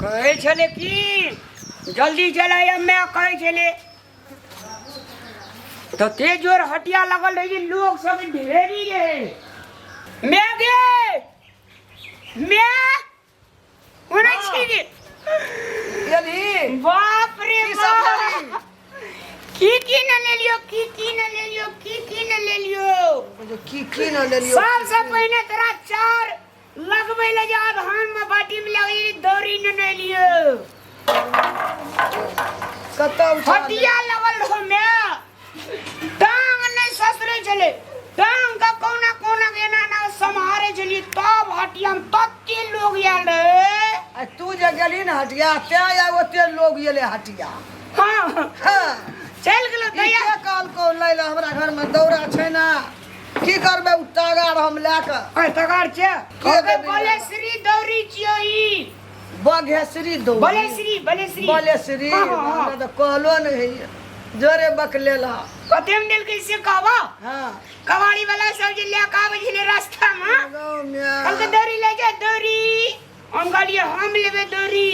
कहै छलै की जल्दी चलाय मैं कहै छलै तते जोर हटिया लगल रहे जे लोग सब ढेरी रहे मैं गे मैं ओने छी गे एलही बाप रे की सब बाप लेलही? की की न लेलियो की की न लेलियो की की न लेलियो की की न लेलियो सबसे पहिने तोरा चार लगबै लए जे अधहान में बाटी में लगै दौरी न ने लियो कतऽ उठा हटिया लगल रहो मैं टांग नहीं ससरे छले टांग का कोना कोना के एना एना सम्हारे छलिए तब हटिया में तते लोग आयल रहे आ तू जे गेली ने हटिया तें आइ ओते लोग गेलै हटिया हाँ हाँ चलि गेलो ई दैया के कहलकौ लै लए हमरा घरमे दौरा छै ने की करबै ओ तगार हम लए कऽ अय तगार छै के कहबै देबी? बलेश्री दौरी छियो ई बघेश्री दौरी बलेश्री बलेश्री बलेश्री हाँ, हाँ, हाँ। हमरा तऽ कहलो नहि होइए जोरे बकलेला कते में देलकै से कहबो हाँ कबाड़ी वाला सब जे लए कऽ आबै छलै रास्ता में गौ म्या। कहलकै दौरी ले जा दौरी हम कहलियै हम लेबै दौरी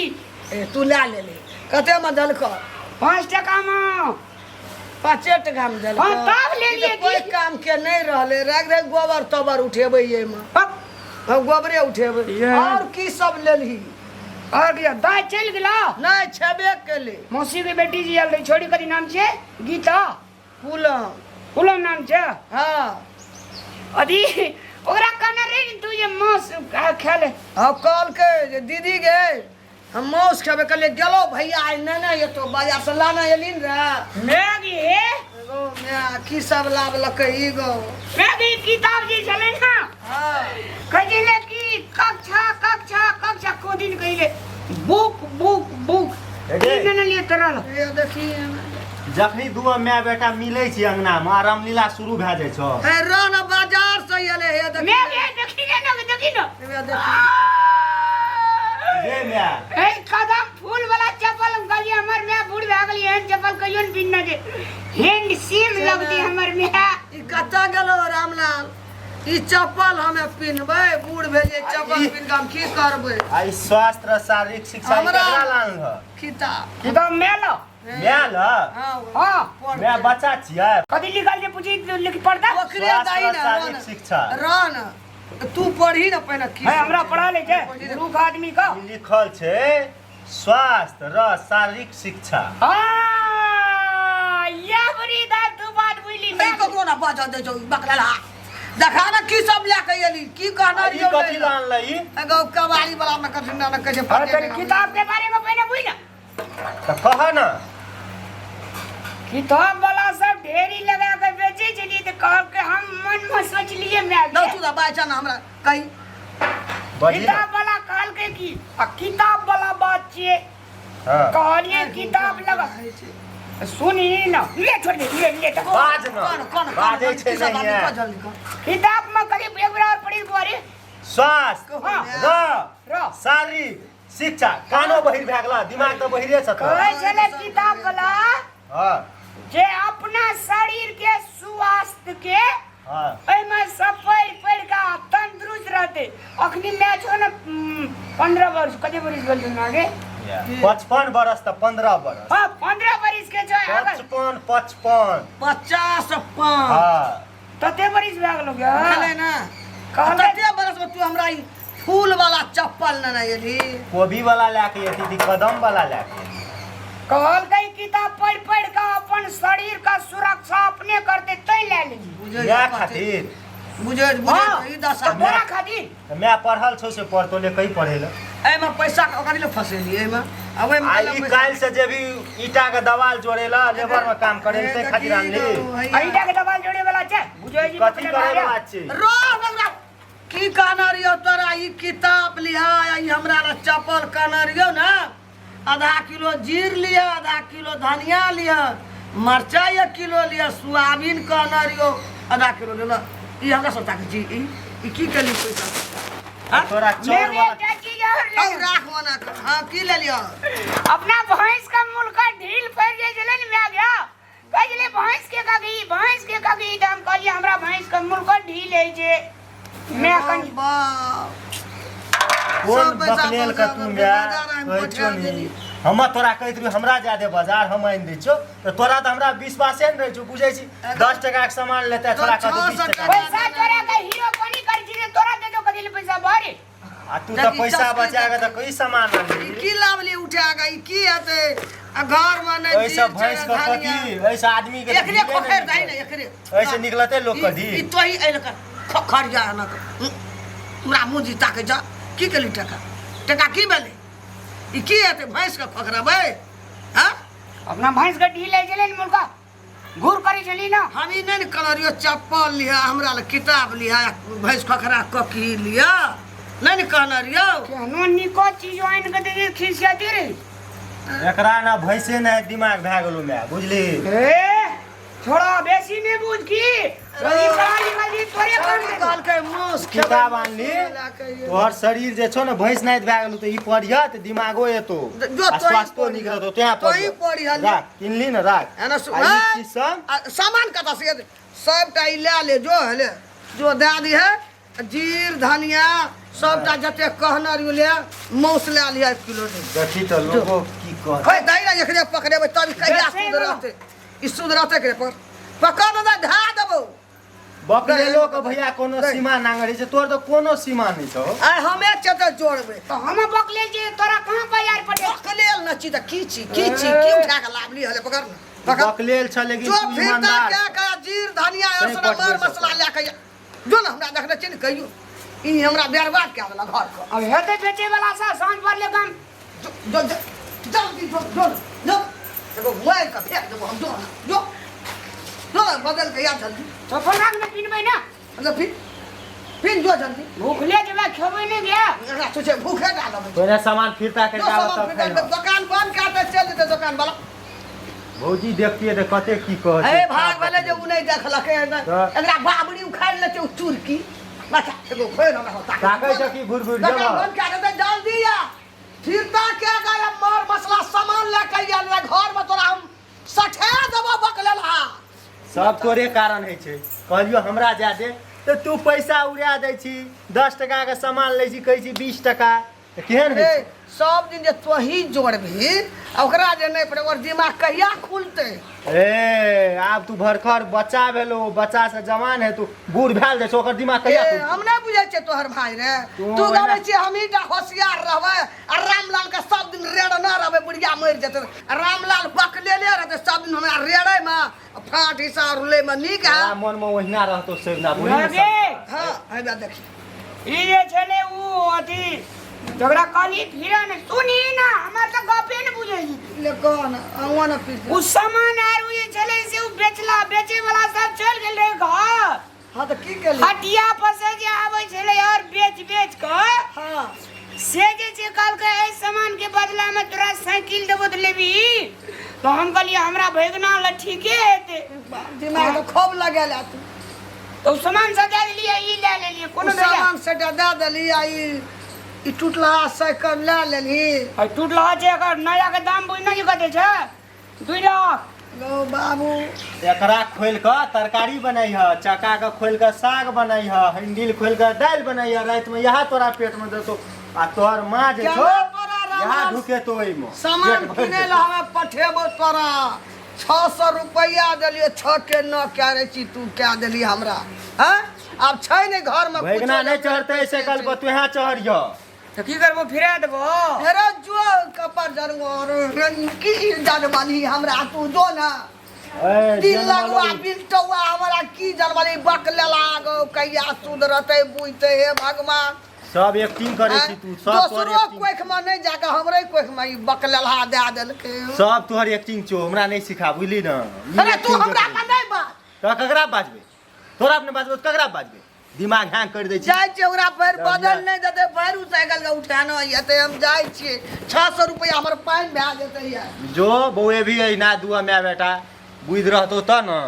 ए तू लए लेली कतेमे देलकौ 5 टका में पाँचे टका मे देलकै हाँ, तब ले ई तऽ लिए कोई की? काम के नहि रहलै राख राख गोबर तोबर उठेबै एहिमे हप, हम गोबरे उठेबै ये। और की सब लेलही और की दाइ चलि गेला नहि छेबे केलै मौसी के बेटी जी आयल रहै छोड़ी कथी नाम छै गीता कुलम कुलम नाम छै हाँ अथी ओकरा कहने रही ने तू जे मांस खा ले हाँ कहलकै जे दीदी गे हम माउस खेबै कहलियै गेलौ भैया आइ नेने एतौ बाजार से लाने एली ने रे मैगी हे गौ माय की सब लाबलकै ई गौ मैगी किताब जे छलै ने हाँ कहै छलै कि कक्षा कक्षा कक्षा को दिन कहिले बुक बुक बुक की नेने लिए तोरा लग? ये देखी जखनी दू माय बेटा मिलै छै अंगना मे रामलीला शुरू भए जाइ छौ हे रह न बाजार से एले हे देखी मैगी देखी ने देखी ने हे देखी गे माय ए कदम फूल वाला चप्पल हम कहलिए हमर माय बूढ़ भए गेली एहन चप्पल कहियो ने पिन्हने जे हैंड सेम लगती हमर माय ई कतऽ गेलो रामलाल ई चप्पल हमे पिन्हबै बूढ़ भेलियै चप्पल पिन्ह कऽ हम की करबै आ ई स्वास्थ्य र शारीरिक शिक्षा ई हमरा- केकरा लानल ह किताब किताब माय लो माय ल हाँ हाँ माय बच्चा छियै कथी लिखल छै पूछी लिख पड़ता ओकरे स्वास्थ्य दाई र ने शारीरिक शिक्षा रह न तू पढ़ी न पहिने की है हमरा पढ़ा ले छै मूर्ख आदमी का ई लिखल छै स्वास्थ्य र शारीरिक शिक्षा हाँ ये बड़ी दाल तू बात बुझली ई ककरो ना बाजऽ दै छौ बकलेला देखा न की सब लए के एली की कहना आ ई कथी लानल ई एगो कबाड़ी वाला में कथी ना कहै छै अरे तनी किताब के बारे में पहिने बुझ ना तऽ कह न किताब वाला सब ढेरी लगा के बेचे छलिए तऽ कहब के हम मन में सोचलिए मैं दौ तू दबाइ छ न हमरा कही बजी न किताब वाला कहलकै की आ किताब वाला बात छियै हाँ कहलिए किताब लगा सुनी न ले छोड़ दे ले ले तऽ। बाज न कोन कोन बाजै छै की सब नहिये। आदमी, जल्दी कह किताब में करीब एक बेर और पढ़ी बुआरी स्वास्थ्य हाँ। र र शारीरिक शिक्षा कानो बहिर भए गेला दिमाग तऽ बहिरे छ तोरा। कहै छलै किताब वाला हाँ जे अपना शरीर के स्वास्थ्य के हाँ एहिमे सब पढ़ि पढ़ि कऽ तंदुरुस्त रहतै अखनी मैच हो ने 15 वर्ष कते बरिस भेल दुनू आगे 55 बरस तऽ 15 बरस हाँ 15 बरिस के छै अगर 55 55 50 पाँच हाँ तते बरिस भए गेलो गे भेलै ने कहबै तते बरस में तू हमरा ई फूल वाला चप्पल नेने एलही कोबी वाला लए के एती कि कदम वाला लए के एती? कहलकै किताब पढ़ि पढ़ि कऽ अपन शरीर का सुरक्षा अपने करते तै लए लेली बुझै इएह खातिर बुझै बुझै ई दशा तऽ तोरा खातिर तऽ माय पढ़ल छौ से पढ़तो ले कहीं पढ़े ले एहिमे पैसा के ओकरा ले फसेली एहिमे आ ओहिमे आ ई काल्हि से जे भी ईटा के दवाल जोड़ेला लेबर में काम करे ते खातिर आनली आ ईटा के दवाल जोड़े वाला छै बुझै जी कथी करे वाला छै रो हमरा की कहना रहियो तोरा ई किताब लिहा आ ई हमरा ला चप्पल कहना रहियो ने आधा किलो जीर लिअ आधा किलो धनिया लिअ मरचाइ एक किलो लिअ सोयाबीन कहने रहियो आधा किलो लेलक ई हमरा सब ताकै छी ई ई की केली पैसा आ तोरा चौर मैं वाला एकटा चीज और औ लेलहुँ। राख मना कर हाँ की लेलियो अपना भैंस का मुलका ढील पड़ जाइ छलै ने माय गया कहै छलै भैंस के कगी भैंस के कगी तऽ हम कहलियै हमरा भैंस के मुलका ढील होइ छै माय कनि बाप कोन सब पैसा बकलेल बचा के तू कऽ माय बाजार आनि कहै पठा छौ नि देली। हम तोरा कहैत रहियौ हमरा जाय दे बाजार हम आनि दै छियौ तऽ तोरा तऽ हमरा विश्वासे नहि रहै छौ बुझै छी 10 टका के सामान लेतै तोरा छओ कहतौ 20 सए टका टका। पैसा तोरा के हीरो कोनी कर छी रे, तोरा दे दो कथी ले पैसा भरे आ तू तऽ देखी, पैसा चस्की बचा के तऽ देखी। कई सामान ई आनली की लावली उठा के ई की हेतै आ घर में नहि एहिसँ जीर छै, भैंस के धनिया। कथी एहिसँ आदमी के एकरे ढीले खोखरि नहि दही ने निकलतै। एकरे एहिसँ निकलतै लोक के ढील। ई तोही एहि लऽ खोखर जा एना कऽ हमरा मुँह जी ताकै जा की केली टका टका की भेलै ई की हेतै भैंस के खोखरबै हँ अपना भैंस के ढील ले छलै ने मुर्गा घूर करै छली ना हम ई नहि ने कहलियौ चप्पल लिअ हमरा लए किताब लिअ भैंस खोखरा ककी लिअ नहि ने कहने रहियौ केहनो निको चीज आनि के दे खिसियाती रे एकरा ना भैंसे ने दिमाग भए गेलो माय बुझली ए छोड़ो बेसी नहीं बुझ की रवि पढ़ा लिखा जी तोरे काम दे कहलकै मांस खेबै, किताब आनली लए के ये। तोहर शरीर जे छौ ने भैंस नाइत भए गेलो तऽ ई पढ़िह तऽ दिमागो एतो जो आ तोही स्वास्थ्यो पढ़िह। नीक रहतौ तें तोही पढ़िह पढ़िह। राख किनली ने राख एना आ ई चीज सब आ सामान कतऽ से एतै? सबटा ई लए ले जो हेले जो दए दिहे जीर धनिया सबटा जते कहने रहियो ले मौस लए लिहे 1 किलो दे। देखी तऽ लोगो की कहत हे दही ने एकरे पकड़ेबै तब ई कहिया बेचै शुद्ध बला। रहतै ई शुद्ध रहतै के पकड़ पकड़ ने दे, ढा देबौ बकलेलो के भैया कोनो नहीं। सीमा नांगर छै तोर तऽ कोनो सीमा नहि छौ आइ हमे चते जोड़बै तो हम बकले जे तोरा कहाँ बाजार पड़े बकलेल न छी तऽ की छी की छी की उठा के लाबली हले पकड़ ने पकड़ बकलेल छ लेकिन जो तू फिरता ईमानदार क्या का जीर धनिया सही और पटबै मर छै। मसला लए के जो ने हमरा देखने छी ने कहियो ई हमरा बर्बाद कए देलक घर के अब हेतै बेचे वाला सा साँझ पड़ले काम जो जो जो जल्दी जो जो जो एगो मोबाइल के फेंक देबो हम जो जो जो ने बदल के या जल्दी चप्पल राख ने पिनबै ना मतलब फिर फिर जो जल्दी भूखले जेबै खेबै नहीं गया एकरा सोचे भूखे डालब पहिने सामान फिरता के जो आबऽ सामान तब फिर खइहऽ। दुकान बंद कए के चल जेतै दुकान वाला भौजी देखतियै तऽ कते की कहत ए भाग भेलै जे उ नहि देखलकै हन। तऽ? एकरा बाबरी उखाड़ि लेतै उ चुरकी बच्चा एगो खोरि हमरा होता ताकै छ कि घुर घुर दुकान जेबह बंद कए देतै जल्दी आ फिरता के गया मर मसला सामान लए के आयल रहे घर में तोरा हम सठा देबो बकलेल हा सब तोरे कारण होइ छै कहलियो हमरा जाय दे तऽ तू पैसा उड़ा दै छी 10 टका के सामान लै छी कहै छी 20 टका तऽ केहन होइ ए छै सब दिन जे तोही जोड़बही आ ओकरा जे नहि पड़े ओकर दिमाग कहिया खुलतै ए आब तू भरखर बच्चा भेलो बच्चा से जवान है तू बूढ़ भेल जाइ छौ ओकर दिमाग कहिया ए, खुलतै? हम नहि बुझै छियै तोहर भाय रे तू तू ओहिना- गबै छियै हमही टा होशियार रहबै आ रामलाल के सब दिन रेड़ने रहबै बुढ़िया मरि जेतै आ रामलाल बकलेले रहतै सब दिन हमरा रेड़ैमे आ फाट हिस्सा रुलैमे नीक है तोरा मन में ओहिना रहतो सेवना बुझली ने लगे हँ है देखी ई जे छलै उ अथी जकरा कहली फिरे ने सुनी ना हमर तऽ गपे ने बुझै छी ले कह न अहुँ ने पी उ सामान आर उ जे छलै से उ बेचला बेचे वाला सब चलि गेल रहे घर हँ तऽ की केली हटिया पर से जे आबै छलै और बेच बेच कऽ से जे छै कहलकै एहि सामान के बदला में तोरा साइकिल देबो तऽ लेबही तऽ हम कहलियै हमरा भैगना लए ठीके हेतै दिमाग तऽ खूब लगेला तू तऽ उ सामान सब दए देलियै ई लए लेलियै कोनो कोनो भेजा सामान सेटा दए देली आ ई ई टूटलहा साइकिल लए लेलही आ टूटलहा छै एकर नया के दाम बुझना जे कते छै 2 लाख गौ बाबू एकरा खोलि कऽ तरकारी बनैह चक्का के खोलि कऽ साग बनैह हैंडिल खोलि कऽ दालि बनैह रातिमे इएह तोरा पेटमे देतौ आ तोहर माँ जे छौ केना तोरा इएह रामलाल ढुकेतौ ओहिमे सामान पेट भरि किनै जेतौ। लए हमे पठेबो तोरा 600 रुपैआ देलियै छओ के नओ कए रै छी तू कए देली हमरा हँ आब छै नहि घरमे भैगना कुछो नहि चढ़तै साइकिल पर तुहे चढ़िह तऽ की करबो फिरा देबो अरे जो कपर जरुआ की जानवाली हमरा तू जो ना ए, दिल जनमलो लगवा बिलटौआ हमरा की जानवाली बक लेला गो कहिया सुधरतै बुझतै हे भगवान सब एक्टिंग करै छी तू सब तोहर दोसरो एक्टिंग कोख में नहि जाके हमरे कोख में ई बक लेलहा दए देलकै सब तोहर एक्टिंग छौ हमरा नहि सिखा बुझली ने ई अरे तू acting जे हमरा करै पर नहि बाज छी। तऽ ककरा बाजबै तोरा अपने बाजबै तऽ ककरा बाजबै दिमाग हैंग कर दै छी जाइ छियै ओकरा पैर जा, बदल जा। नहि देतै भरि साइकिल के उठाना हेतै हम जाइ छियै 600 रुपैआ हमर पानि भए जेतै यार जो बौए भी अहिना दुआ माय बेटा बुझि रहतौ तऽ ने